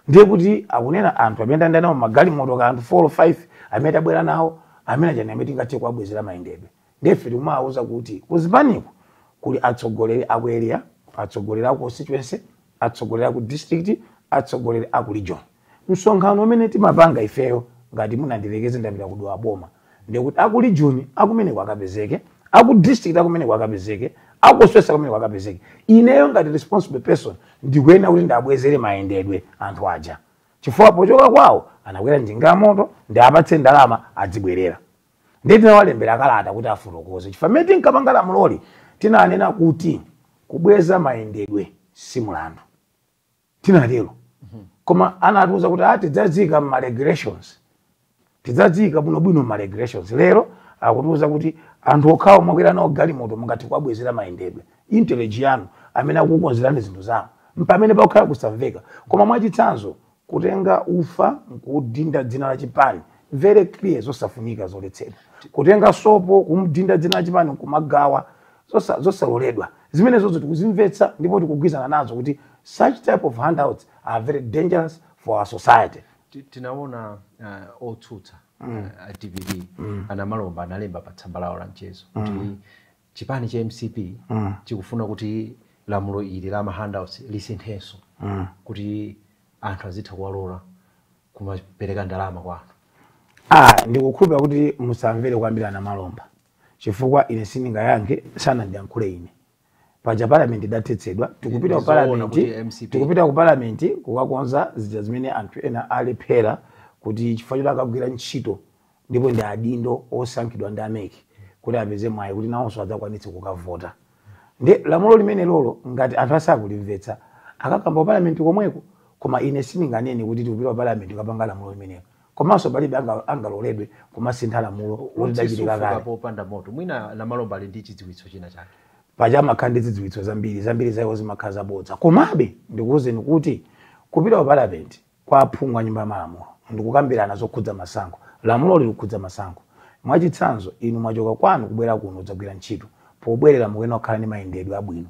Ndiye kuti akunena anthu amene tayenda nawo magalimoto, ka anthu 4 or 5 amene tabwera nawo, amene achani amene tingathe kuwabwezera mayendedwe. Ndiye ife tikumawawuza kuti kuzipaniko kuli atsogoleri aku area, atsogoleri aku constituency, atsogoleri aku district, atsogoleri aku region. Msonkhano umene timapanga ifeyo, ngati munandilekeze ndapita kudowa boma, ndikuti aku region akumeneko akapezeke, aku district akumeneko akapezeke, aku constituency akumeneko akapezeke. Ineyo ngati responsible person ndikuyenera kuti ndabwezere mayendedwe anthu aja, chifukwa pochoka kwawo anakwera njinga ya moto, ndi apatse ndalama adzibwerera. Ndiye tinawalembera kalata kuti afotokoze, chifukwa mmene tinkapanga lamuloli tinanena kuti kubweza mayendedwe si mulandu, tinatero. Koma anatiuza kuti tidzadzika ma regulations, tidzadzika bwinobwino ma regulations. Lero akutiuza kuti anthu okhawo mwakwera nawo galimoto mungathe kuwabwezera mayendedwe, entourage yanu amene akukukonzerani zinthu zawo, mpamene pakukhala kusamveka. Koma mwachitsanzo, kutenga ufa nkudinda dzina la chipani, very clear, zosafunika, zoletsedwa. Kutenga sopo kumdinda dzina la chipani nkumagawa, zosaloledwa. Zimene zozo tikuzimvetsa ndipo tikugwizana nazo kuti such type of handouts are very dangerous for our society. Tinaona otsutsa a DPP Anamalomba analemba pa tsamba lawo la mchezo kuti chipani cha MCP chikufuna kuti lamulo ili la ma handouts lisinthenso kuti anthu azitha kuwalola kumapereka ndalama kwa anthu. Ndikukhulupirira kuti musamvere kwambiri Anamalomba, chifukwa ine sindingayankhe sanandiyankhule ine. Paja parliament idathetsedwa, tikupita ku Ndizoona parliament, kuti MCP tikupita ku parliament kukakonza zija zimene anthu ena alephera, kuti chifukwa choti akagwira ntchito ndipo ndi adindo osankhidwa ndi a MEC kuti apeze mwayi kuti nawonso adzakwanitse kukavota. Ndi lamulo limene lolo ngati anthu asakulimvetsa akakamba ku parliament komweko. Koma ine sindinganene kuti tikupita ku parliament kukapanga lamulo limenelo, komanso palibe angaloledwe kumasintha lamulo loti dachitika kale. Popanda moto, mwina Namalomba ali ndi chidziwitso china chake. Paja amakhala ndi zidziwitso zambiri zambiri, zawo zimakhala zabodza. Komabe ndikuwuzeni kuti kupita ku parliament kwa aphungu a nyumba ya malamulo ndikukambirana zokhudza masankho, Lamulo likukhudza masankho. Mwachitsanzo, inu mwachoka kwanu kubwera kuno kudzagwira ntchito, pobwerera mukuyenera kukhala ndi mayendedwe abwino.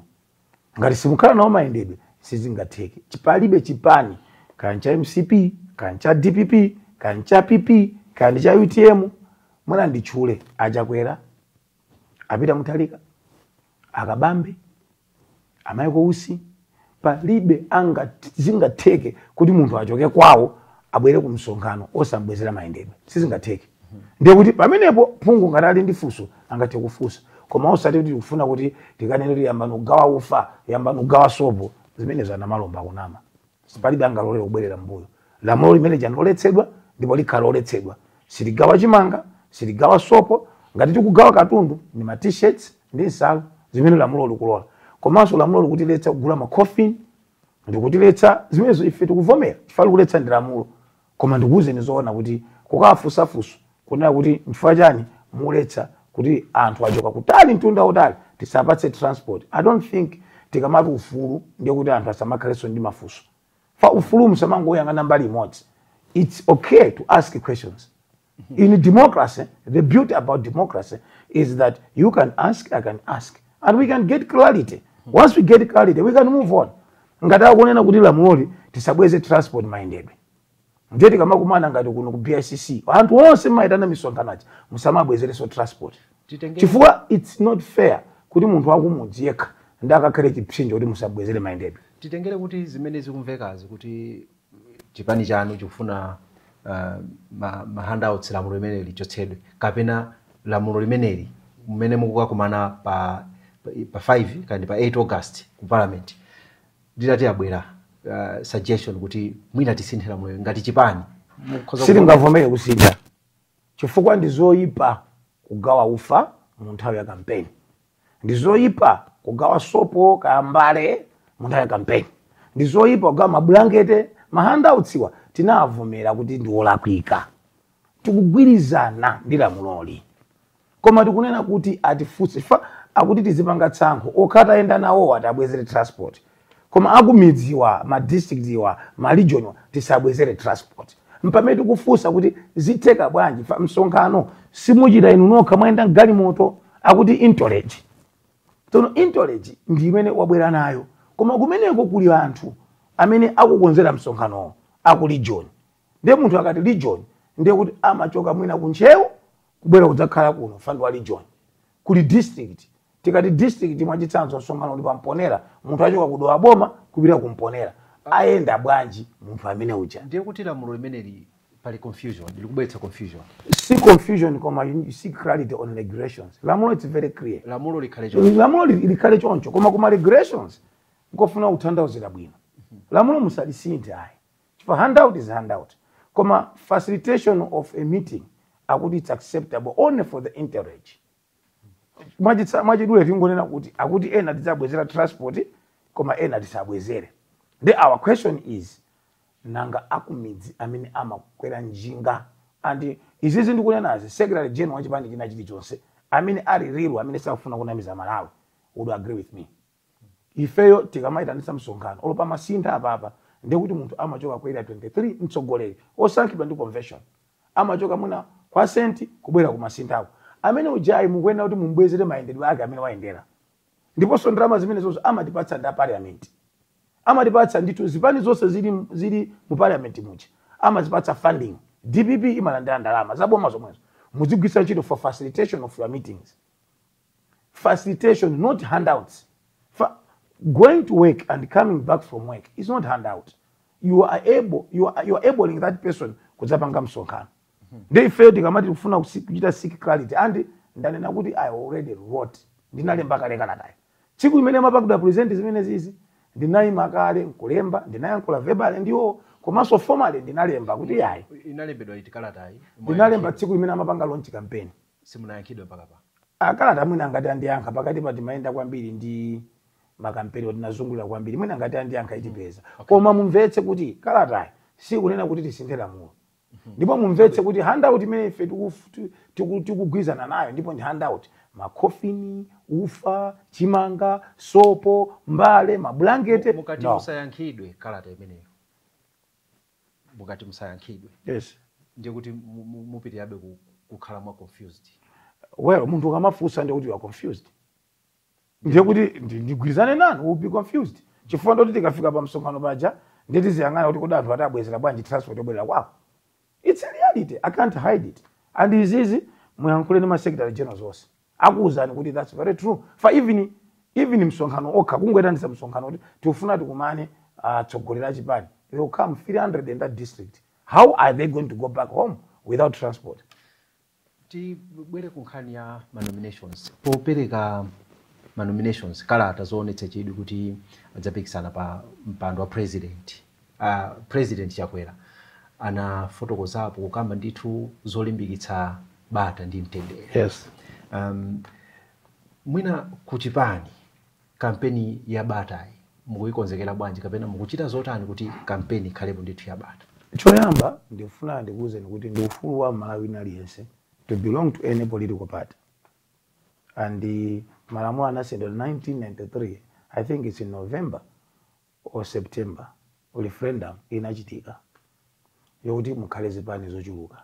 Ngati simukhala nawo mayendedwe, sizingatheke. Palibe chipani, kaya cha MCP, kaya cha DPP, kaya cha PP, kaya cha UTM, mwina nditchule Achakwera, Apita Mutharika, Akabambe, Amaiko Usi, palibe zingatheke kuti munthu achoke kwawo abwere ku msonkhano osambwezera mayendedwe. Sizingatheke. Ndiye kuti pamenepo phungu ngati ali ndi funso angathe kufunsa, koma osati kuti tikufuna kuti tikanene kuti yambani kugawa ufa, yambani kugawa sopo. Zimenezo anamalomba akunama. Palibe angalolere kubwerera mbuyo. Lamulo limene loletsedwa ndipo likhala loletsedwa. Siligawa chimanga, siligawa sopo. Ngati tikugawa katundu ni ma T-shirts ndi nsalu zimene lamulo likulola. Komanso lamulo likutiletsa kugula ma coffin, ndikutiletsa zimenezo. Ife tikuvomera chifukwa likuletsa ndi lamulo. Koma ndikuwuzeni zoona kuti kukawafunsafunso kunena kuti nchifukwa chani muletsa kuti anthu achoka kutali, mtunda utali, tisapatse transport, I don't think tikamati ufulu ndiye kuti anthu asamakhalenso ndi mafunso. Fa ufulu musamangoyang'ana mbali imodzi. It's okay to ask questions in democracy. The beauty about democracy is that you can ask, I can ask, and we can get clarity. Once we get clarity, we can move on. Ngati akunena kuti lamuloli tisabweze transport, mayendedwe, ndiye tikamakumana ngati kuno ku BICC, anthu onse mmayitana misonkhanachi, musamabwezereso transport, chifukwa it's not fair kuti munthu wakumudzi yekha ndi akakhale chipsinjo kuti musabwezere mayendedwe. Titengere kuti zimene zikumvekazi kuti chipani chanu chikufuna ma handouts, lamulo limeneli lichotsedwe, kapena lamulo limeneli mmene mukukakumana pa 5 kandi pa 8 August ku Parliament, nditati abwera suggestion kuti mwina tisinthe lamulo, ngati chipani mukhoza? Sitingavomere kusintha, chifukwa ndi zoyipa kugawa ufa mu nthawi ya kampeni, ndi zoyipa kugawa sopo kaya mbale mu nthawi ya kampeni, ndi zoyipa kugawa mabulangete. Ma handoutsiwa tinavomera kuti ndi olakwika, tikugwirizana ndi lamuloli, koma tikunena kuti atifunse chifukwa akuti tizipanga tsankho. Okha ayenda nawo ati abwezere transport, koma akumidziwa, ma district iwa, ma region wa, tisabwezere transport. Mpamene tikufunsa kuti zitheka bwanji? Fa msonkhano simuchita inu nokha mwayenda mgalimoto. Akuti entourage. Tsono entourage ndi imene wabwera nayo, koma kumeneko kuli anthu amene akukonzera msonkhanowo aku region. Ndiye munthu akati region, ndiye kuti amachoka mwina kuntchewu kubwera kudzakhala kuno, fund wa region. Kuli district. Tikati district, mwachitsanzo, msonkhano uli pamponera, munthu achoka kudowa boma kupita kumponera, ayenda bwanji munthu amene uja? Ndiye kuti lamulo limeneli pali confusion, likubweretsa confusion. Si confusion, koma you see clarity on regulations. Lamulo, it's very clear. Lamulo likhale choncho. Lamulo likhale choncho, koma kuma regulations nkofuna kutanthauzira bwino. Lamulo musalisinthe ayi, chifukwa handout is handout, koma facilitation of a meeting akuti it's acceptable only for the entourage. Mwachidule tingonena kuti akuti ena tidzabwezera transport, koma ena tisabwezere. The our question is, nanga akumidzi amene amakwera njinga? And izizi ndikunenazi, secretary general wa chipani china chilichonse amene ali real, amene sakufuna kunamiza Malawi, would agree with me. Ifeyo tikamayitanitsa msonkhano olo pamasintha apapa, ndiye kuti munthu amachoka ku Area 23, mtsogoleri osankhidwa ndi convention amachoka mwina kwa senti kubwera ku masinthako, amene ujayi mukuyenera kuti mumbwezere mayendedwe ake amene wayendera. Ndiponso ndalama zimene zonse amatipatsa ndi a parliament, amatipatsa ndithu. Zipani zonse zili mu parliament muja amazipatsa funding. DPP imalandira ndalama zaboma zomwezo, muzigwiritsa ntchito for facilitation of your meetings. Facilitation, not handouts. Going to work and coming back from work is not handout. You are abling that person kudzapanga msonkhano. Ndi ifeyo tikamati tikufuna kuchita seek clarity, and ndanena kuti I already wrote, ndinalemba kale kalatayo. Tsiku limene amapangidwa present zimene zizi, ndinayima kale nkulemba, ndinayankhula verbally ndiwo, komanso formally ndinalemba kuti yayi. Inalembedwa iti kalatayi? Ndinalemba tsiku limene amapanga launch campaign. Simunayankhidwe mpaka pa? Akalata mwina ngati andiyankha, pakati pa timayenda kwambiri ndi makampeni, tinazungulira kwambiri, mwina ngati andiyankha itipeza. Koma mumvetse kuti kalatayi sikunena kuti tisinthe lamulo, ndipo mumvetse kuti handout imene ife tikugwizana nayo ndipo ndi handout makhofini, ufa, chimanga, sopo, mbale, mabulangete. Mukati No. musayankhidwe kalata imeneyo, mukati musayankhidwe, Yes. Ndiye kuti mupitirabe kukhala mwa confused. Well, munthu ukamafunsa ndiye kuti you are confused. Ndiye kuti ndigwirizane nanu, will be confused, chifukwa ndoti tikafika pa msonkhano paja ndiye tiziyang'ana kuti kodi anthu atabwezera bwanji transport yobwerera kwawo. It's a reality, I can't hide it. And izizi muyankhule ndi ma secretary generals onse, akuwuzani kuti that's very true. For even msonkhano okha, kungoyitanisa msonkhano kuti tikufuna tikumane atsogoleri a chipani, they will come 300 in that district. How are they going to go back home without transport? Tibwere ku nkhani ya manominations. Popereka manominations, kalata zoonetsa chidwi kuti adzapikisana pa mpando wa president, President Chakwera anafotokozapo kukamba ndithu zolimbikitsa bata ndi mtendere. Mwina kuchipani kampeni ya batayi mukuyikonzekera bwanji, kapena mukuchita zotani kuti kampeni ikhalepo ndithu ya bata? Choyamba ndifuna ndikuwuzeni kuti ndi ufulu wa Malawi aliyense to belong to any political party, and malamulo anasendedwa 1993, I think it's in November or September, referendum inachitika yokuti mukhale zipani zochuluka.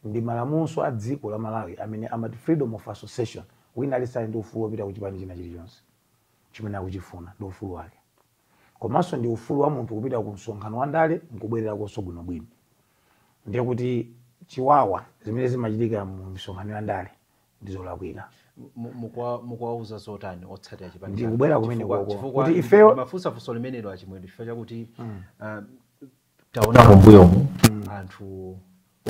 Ndi malamulo a dziko la Malawi amene amati freedom of association. Wina aliyense ndi ufulu wopita ku chipani china chilichonse chimene akuchifuna, ndi ufulu wake. Komanso ndi ufulu wa munthu kupita ku msonkhano wa ndale nkubwererakonso bwinobwino. Ndiye kuti chiwawa zimene zimachitika mu misonkhano ya ndale ndizolakwika. Mukuwauza zotani otsatira chipani? Ndikubwera kumene koko. Chifukwa Kuti ifeyo- ndimafunsa funso limenelo, Achimwendo, chifukwa chakuti taonapo mbuyomu anthu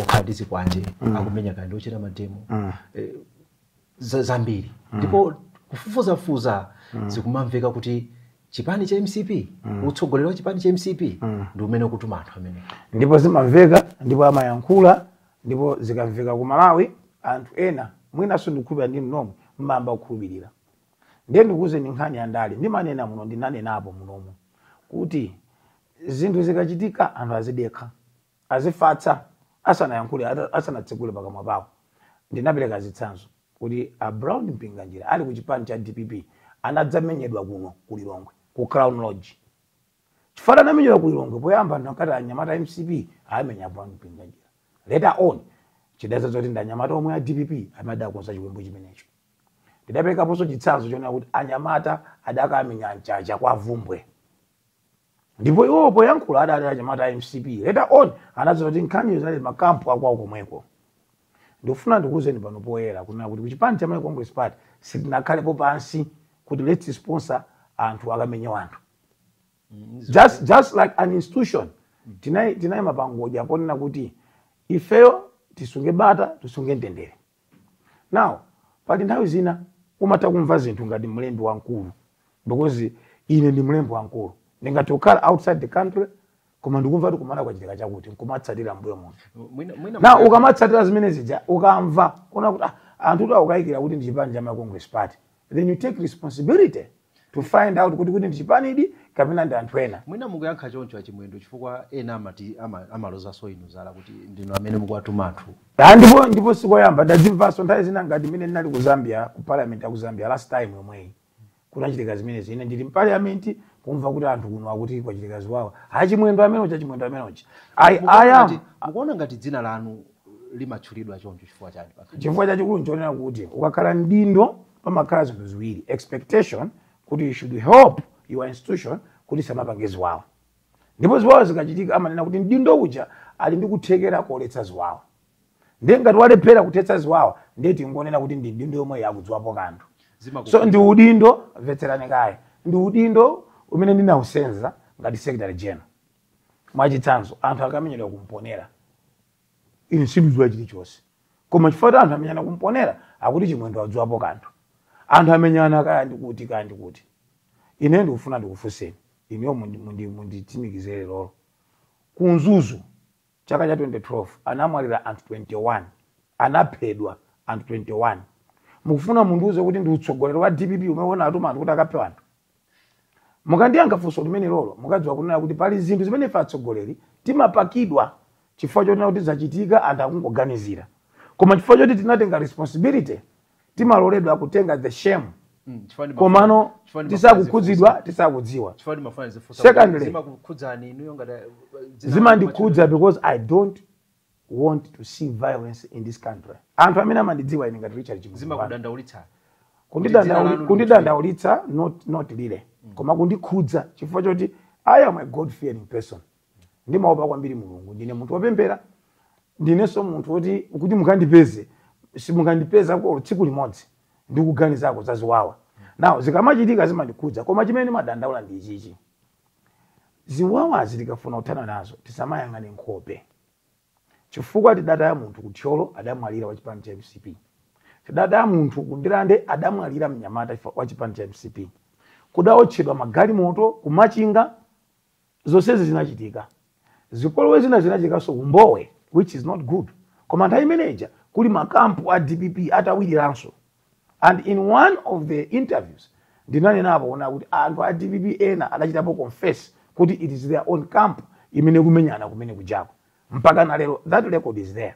okhala ndi zikwanje akumenya kandi ochita mademo, zambiri, ndipo kufufuzafuza zikumamveka kuti chipani cha MCP, utsogoleri wa chipani cha MCP ndi umene ukutuma anthu amene. Ndipo zimamveka, ndipo amayankhula, ndipo zikamveka ku Malawi anthu ena mwinanso ndikukhulupirira ndi mnomwe mmayamba kukhulupirira. Ndiye ndikuwuzeni nkhani ya ndale, ndimanena muno, ndinanenapo munomu kuti zinthu zikachitika anthu azidekha, azifatsa asanayankhule, asanatsekule pakamwa pawo. Ndinapereka zitsanzo kuti a Brown Mpinganjira ali ku chipani cha DPP anadzamenyedwa kuno ku Lilongwe ku Crown Lodge. Chifukwa anamenyedwa ku Lilongwe, poyamba anthu ankati anyamata MCP amenya Brown Mpinganjira. Later on chidadza zoti ndi anyamata omwe a DPP amadakonza chiwembu chimenecho. Ndidaperekaponso chitsanzo chonena kuti anyamata adakamenya Mchacha kwa Vumbwe, ndipo iwo poyankhula adati anyamata a MCP. Later on anadza kuti nkhaniyo zinali makampu akwawo komweko. Ndikufuna ndikuwuzeni pano poyera kunena kuti kuchipani cha Malawi Congress Party sitinakhalepo pansi kuti let's sponsor anthu akamenye anthu. Just like an institution, tinayima pangodya ponena kuti ifeyo tisunge bata, tisunge mtendere. Now pali nthawi zina umatha kumva zinthu ngati mlembi wamkulu, because ine ndi mlembi wamkulu, ndingati kukhala outside the country koma ndikumva kuti kumana kwachitika chakuti, nkumatsatira mbuyo muno. Mwina Na ukamatsatira zimene zija, ukamva kuona kuti anthu kuti akukayikira kuti ndi chipani cha Malawi Congress Party, then you take responsibility to find out kuti ndi chipanidi kapena ndi anthu ena. Mwina mukuyankha choncho, Achimwendo, chifukwa ena amati amalozanso inu zala kuti ndinu amene mukuwatuma anthu. Ah, ndipo sikoyamba, ndadzimvanso nthawi zina, ngati mmene ndinali ku Zambia, ku parliament ya ku Zambia last time yomweyi kunachitika zimenezi. Ine ndili mparliament kumva kuti anthu kuno akuti kwachitika ziwawa, Achimwendo amene ucha, Chimwendo amene ucha. I am Mukuona ngati dzina lanu limatchulidwa choncho chifukwa chani pakhani? Chifukwa chachikulu nchonena kuti ukakhala mdindo pamakhala zinthu ziwiri: expectation kuti you should help your institution kuti samapange ziwawa, ndipo ziwawa zikachitika amanena kuti mdindo uja ali ndi kuthekera koletsa ziwawa. Ndiye ngati walephera kuthetsa ziwawa, ndiye tingonena kuti ndi mdindo yomwe yakudziwapo kanthu. So ndi udindo, mvetserani kaye, ndi udindo umene ndinawusenza ngati secretary general. Mwachitsanzo, anthu akamenyedwa kumponera, ine sindidziwa chilichonse, koma chifukwa kuti anthu amenyana kumponera akuti Chimwendo adziwapo kanthu. Anthu amenyana kaya ndikuti kaya ndikuti, ine ndikufuna ndikufunseni inuyo munditsimikizire lolo, ku Mzuzu chaka cha 2012 anamwalira anthu 21, anaphedwa anthu 21. Mukufuna mundiuze kuti ndi utsogoleri wa DPP umene unatuma anthu kuti akaphe anthu? Mukandiyankha funso limene lolo, mukadziwa kunena kuti pali zinthu zimene ife atsogoleri timapakidwa chifukwa chonena kuti zachitika, anthu akungoganizira, koma chifukwa choti tinatenga responsibility timaloledwa kutenga the shame. Chifukwa Komano chifukwa ndimafuna tisakukhudzidwa, tisakudziwa. Chifukwa ndimafuna zifunsa. Secondly, zimakukhudzani inuyo ngati dzina zimandikhudza because I don't want to see violence in this country. Anthu amene amandidziwa ine ngati Richard Chimwendo, Zimakudandaulitsa kuti dzina lanu Kundidandaulitsa, not lile, koma kundikhudza, chifukwa choti I am a God fearing person. Ndimaopa kwambiri Mulungu, ndine munthu wopemphera, ndinenso munthu woti kuti mukandipeze, simukandipeza ko tsiku limodzi ndikuganizako zaziwawa. Now zikamachitika zimandikhudza, koma chimene ndimadandaula ndi ichichi: ziwawazi tikafuna kuthana nazo, tisamayang'ane nkhope, chifukwa tidataya munthu kuThyolo, adamwalira wa chipani cha MCP. Tidataya munthu kuNdirande, adamwalira mnyamata wa chipani cha MCP. Kudaotchedwa magalimoto kuMachinga. Zonsezi zinachitika. Zipolowe zina zinachitikanso kuMbowe, which is not good. Koma nthawi imeneja kuli makampu a DPP atawiriranso, and in one of the interviews ndinanenapo kuona kuti anthu a DPP ena adachitapo confess kuti it is their own camp imene kumenyana kumene kujako. Mpaka na lero that record is there,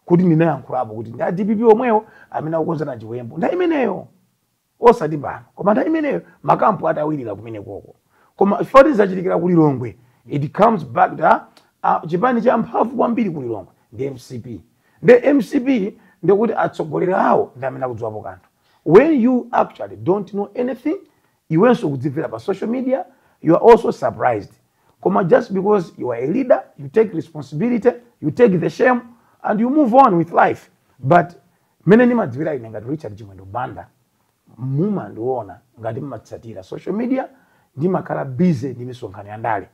kuti ndinayankhulapo kuti ndi a DPP omwewo amene akukonzana chiwembu nthawi imeneyo, osati pano, koma nthawi imeneyo makampu atawirira kumene koko. Koma chifukwa zachitikira ku Lilongwe, it comes back to chipani cha mphamvu kwambiri ku Lilongwe ndi MCP. Ndi MCP, ndikuti atsogoleri awo ndi amene akudziwapo kanthu. When you actually don't know anything, iwenso kudzimvera pa social media, you are also surprised. Koma just because you are a leader, you take responsibility, you take the shame and you move on with life. But mene ndimadziwira ine ngati Richard Chimwendo Banda, mumandiona ngati mmatsatira social media, ndimakhala busy ndi misonkhano ya ndale.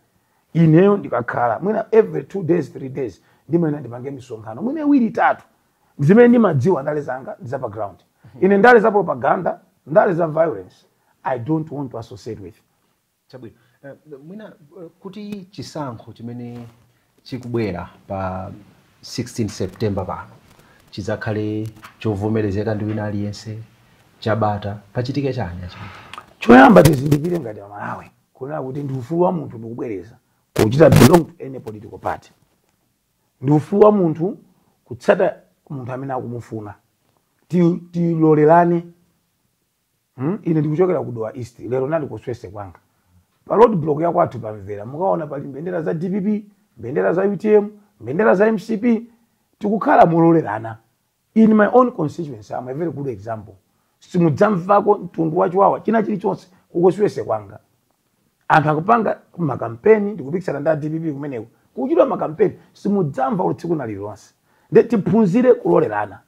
Ineyo ndikakhala mwina every 2 days, 3 days, ndimayena ndipange misonkhano mwina iwiri, itatu. Zimene ndimadziwa, ndale zanga ndi za pa ground. Ine ndale za propaganda, ndale za violence, I don't want to associate with. Chabwino. Mwina kuti chisankho chimene chikubwera pa 16 September pano chidzakhale chovomerezeka ndi wina aliyense, chabata, pachitike chani achimwene? Choyamba, tizindikire ngati Amalawi kunena kuti ndi ufulu wa munthu, ndikubwereza, kuchita belong to any political party. Ndi ufulu wa munthu kutsata munthu amene akumufuna. Tilolerane. Ine ndikuchokera ku Dowa East. Lero nali kuswese kwanga, pa road block ya kwathu pamvera, mukaona pali mbendera za DPP, mbendera za UTM, mbendera za MCP. Tikukhala mololerana. In my own constituency, I'm a very good example. Simudzamvako mtundu wachiwawa china chilichonse kukoswese kwanga. Anthu akupanga makampeni, ndikupikisana ndi a DPP kumeneko, kuchitwa makampeni, simudzamva uli tsiku lililonse. Nde tiphunzire kulolerana.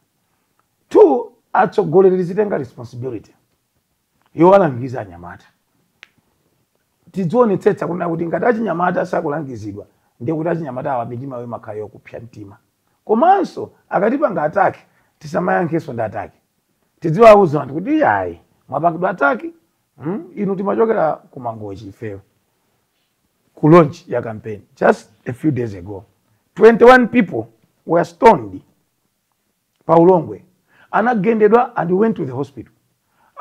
Two, atsogoleri tizitenga responsibility yowalangiza anyamata. Tidzionetsetsa kunena kuti ngati achinyamata sakulangizidwa, ndiye kuti achinyamata awa mitima yawo imakhala yokupsa mtima. Komanso akatipanga attack, tisamayankhenso ndi attack. Tidziwauza anthu kuti iyayi, mwapangidwa attack. Inu, timachokera ku Mangochi ifeyo ku launch ya campaign just a few days ago. 21 people were stoned pa Ulongwe, anagendedwa and we went to the hospital.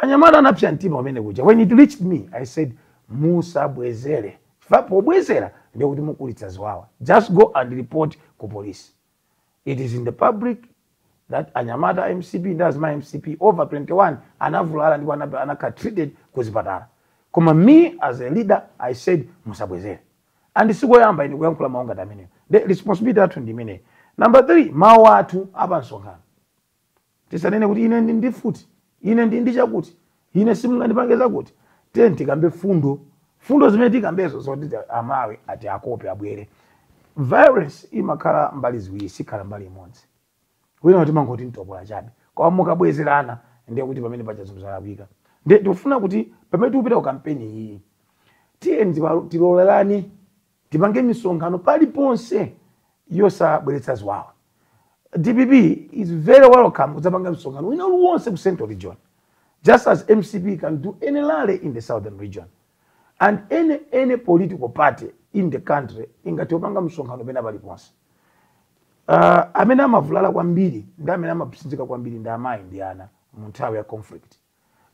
Anyamata anapsa mtima pamene kuja. When it reached me, I said, "Musabwezere. Fa pobwezera ndiye kuti mukulitsa ziwawa. Just go and report ku police." It is in the public that anyamata MCP ndi azima MCP over 21 anavulala ndipo anakhala treated ku zipatala. Koma me as a leader, I said, "Musabwezere." And sikoyamba ine kuyankhula mawu ngati ameneyo. The responsibility yathu ndi imeneyo. Number three, mawu athu apa msonkhano, tisanene kuti ine ndi ndifuti, ine ndi chakuti, ine simungandipange zakuti. Tiye tikambe fundo, fundo zimene tikambezo zoti Amawi ati akope abwere. Violence imakhala mbali ziwiri, sikhala mbali imodzi. Wina kuti mangoti mtopola chabe, koma mukabwezerana ndiye kuti pamene pacha zinthu zalakwika. Ndiye tikufuna kuti pamene tikupita ku kampeni iyi, tiye tilolerane, tipange misonkhano paliponse yosabweretsa ziwawa. DPP is very welcome kudzapanga msonkhano wina uliwonse ku Central Region, just as MCP can do any rally in the Southern Region, and any political party in the country ingati opanga msonkhano pena paliponse. Amene amavulala kwambiri ndi amene amapsinjika kwambiri ndi amayi ndi ana mu nthawi ya conflict.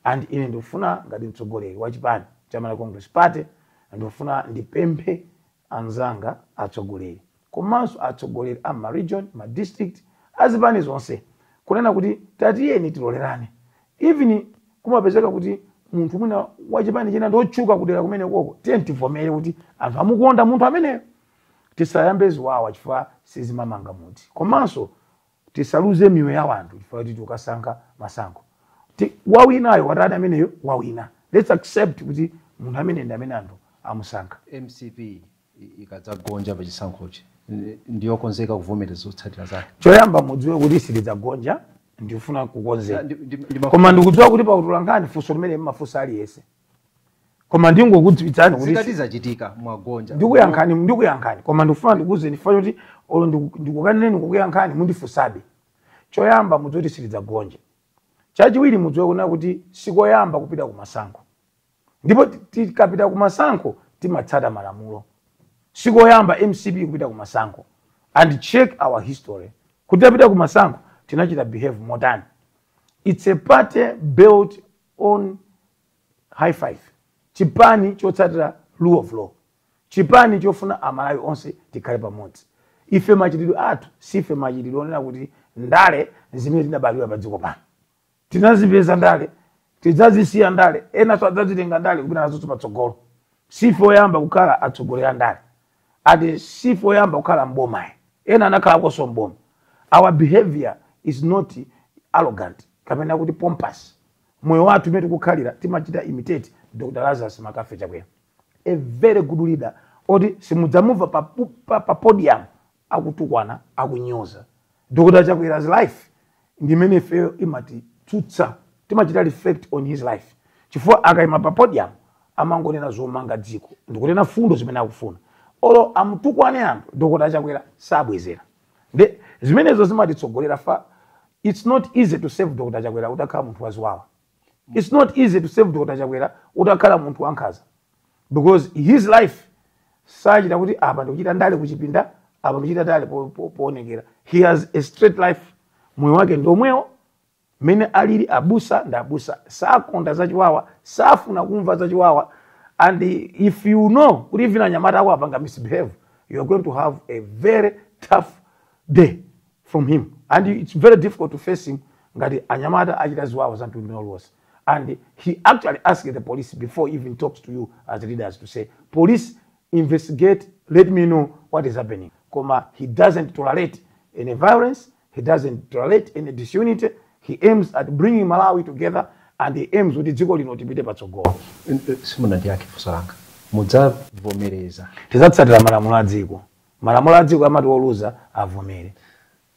And ine ndikufuna ngati mtsogoleri wa chipani cha Malawi Congress Party, ndikufuna ndipemphe anzanga atsogoleri, komanso atsogoleri a ma region, ma district, azipani zonse, kunena kuti tatiyeni tilolerane. Even kumapezeka kuti munthu mwina wachipani china ndotchuka kudera kumene koko, tiye tivomere kuti anthu amukonda munthu ameneyo. Tisayambe ziwawa chifukwa sizimamanga mudzi, komanso tisaluze miyoyo ya anthu chifukwa kuti tikukasankha masankho. Wawinayo watani ameneyo wawina. Let's accept kuti munthu amene ndi amene anthu amusankha. MCP ikadzagonja pa chisankhochi, ndiyokonzeka kuvomereza zotsatira zake? Choyamba mudziwe kuti sitidzagonja. Ndifuna kukonzeka, koma ndikudziwa kuti pakutola funso limene mmafunsa aliyense, koma ndingokudziwitsani kuti Zikati zachitika, mwagonja. Ndikuyankhani, ndikuyankhani, koma ndikufuna ndikuwuzeni chifukwa choti olo ndikukaneneni kukuyankhani mundifunsabe. Choyamba mudziwe kuti sitidzagonja. Chachiwiri, mudziwe kuna kuti sikoyamba kupita kumasankho, ndipo tikapita kumasankho timatsata malamulo. Sikoyamba MCP kupita kumasankho, and check our history kuti tapita kumasankho tinachita behave motani. It's a party built on high five, chipani chotsatira rule of law, chipani chofuna Amalawi onse tikhale pamodzi. Ife machitidwe athu sife machitidwe onena kuti ndale zimene tinabadwira pa dziko pano. Tinazipeza ndale, tidzazisiya ndale, enanso adzazitenga ndale kupita nazonso patsogolo. Sife oyamba kukhala atsogoleri a ndale, ati sife oyamba kukhala mbomayi, ena anakhalakonso mboma. Our behavior is not arrogant kapena kuti pompous. Moyo wathu umene tikukhalira timachita imitate Dr Lazarus McCarthy Chakwera, a very good leader oti simudzamumva pa podium akutukwana, akunyoza. Dr Chakwera's life ndimene ifeyo imatitsutsa, timachita reflect on his life, chifukwa akayima pa podium amangonena zomanga dziko ndikunena fundo zimene akufuna. Olo amutukwane anthu, Dr Chakwera sabwezera. Nde zimenezo zimatitsogolera fa it's not easy to save Dr Chakwera utakhala munthu waziwawa. It's not easy to save Dr Chakwera utakhala munthu wankhanza, because his life sachita kuti apa ndikuchita ndale kuchipinda, apa ndikuchita ndale poonekera. He has a straight life. Moyo wake ndi omwewo mmene alili abusa ndi abusa, sakonda zachiwawa, safuna kumva zachiwawa. And if you know kuti even anyamata ako apanga misbehave, you are going to have a very tough day from him, and it's very difficult to face him ngati anyamata achita ziwawa za mtundu uliwonse. And he actually asked the police before he even talks to you as leaders to say, "Police, investigate, let me know what is happening." Koma he doesn't tolerate any violence, he doesn't tolerate any disunity. He aims at bringing Malawi together, and he aims kuti dziko lino tipite patsogolo. Simunandiyankhe funso langa. Mudzavomereza? Tidzatsatira malamulo a dziko. Malamulo a dziko amati woluza avomere.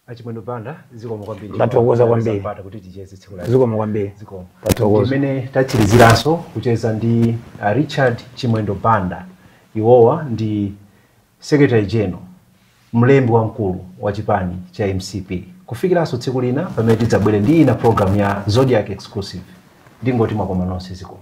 Achimwendo Banda, zikomo kwambiri. Ndathokoza kwambiri. Mpata kuti ticheze tsiku la Zikomo kwambiri. Zikomo. Tathokoza. Imene tachiriziranso kucheza ndi Richard Chimwendo Banda. Iwowa ndi Secretary General, mlembi wamkulu wa chipani cha MCP. Kufikiranso tsiku lina pamene tidzabwere ndi ina program ya Zodiak Exclusive, ndingoti mwakoma nonse. Zikomo.